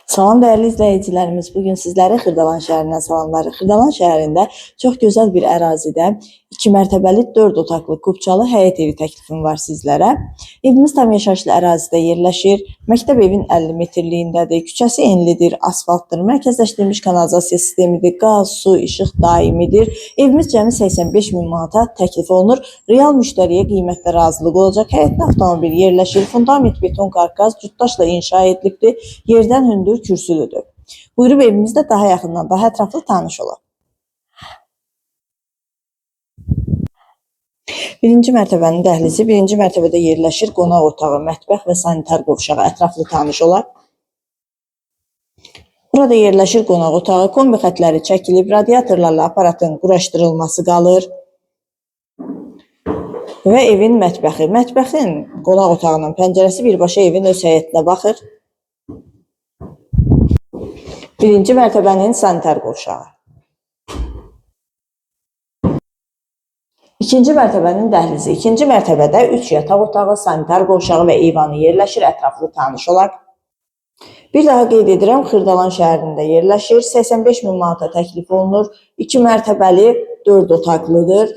Salam dəyərli izləyicilərimiz. Bu gün sizləri Xırdalan şəhərindən salamlayırıq. Xırdalan şəhərində çox gözəl bir ərazidə 2 mərtəbəli 4 otaqlı kupçalı həyət evi təklifim var sizlərə. Evimiz tam yaşayışlı ərazidə yerləşir. Məktəb evin 50 metrliyindədir. Küçəsi enlidir, asfaltdır, mərkəzləşdirilmiş kanalizasiya sistemidir, qaz, su, işıq daimidir. Evimiz cəmi 85 min manata təklif olunur. Real müştəriyə qiymətdə razılıq olacaq. Həyətdə avtomobil yerləşir. Fundament beton karkaz cütdaşla inşa edilibdir. Yerdən hündür kürsülüdür. Buyurub evimizdə daha yaxından, daha ətraflı tanış olaq. Birinci mərtəbənin dəhlizi, birinci mərtəbədə yerləşir qonaq otağı, mətbəx və sanitar qovşağı. Ətraflı tanış olaq. Burada yerləşir qonaq otağı, kombi xətləri çəkilib, radiatorlarla aparatın quraşdırılması qalır. Və evin mətbəxi. Mətbəxin qonaq otağının pəncərəsi birbaşa evin öz həyətinə baxır. Birinci mərtəbənin sanitar qovşağı. İkinci mərtəbənin dəhlizi. İkinci mərtəbədə 3 yataq otağı, sanitar qovşağı və eyvanı yerləşir. Ətraflı tanış olaq. Bir daha qeyd edirəm, Xırdalan şəhərində yerləşir. 85 min manata təklif olunur. 2 mərtəbəli, 4 otaqlıdır.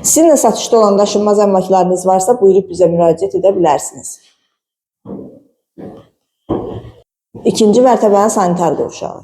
Sizin də satışda olan daşınmaz əmlaklarınız varsa, buyurub bizə müraciət edə bilərsiniz. İkinci mərtəbənin sanitar qovşağı.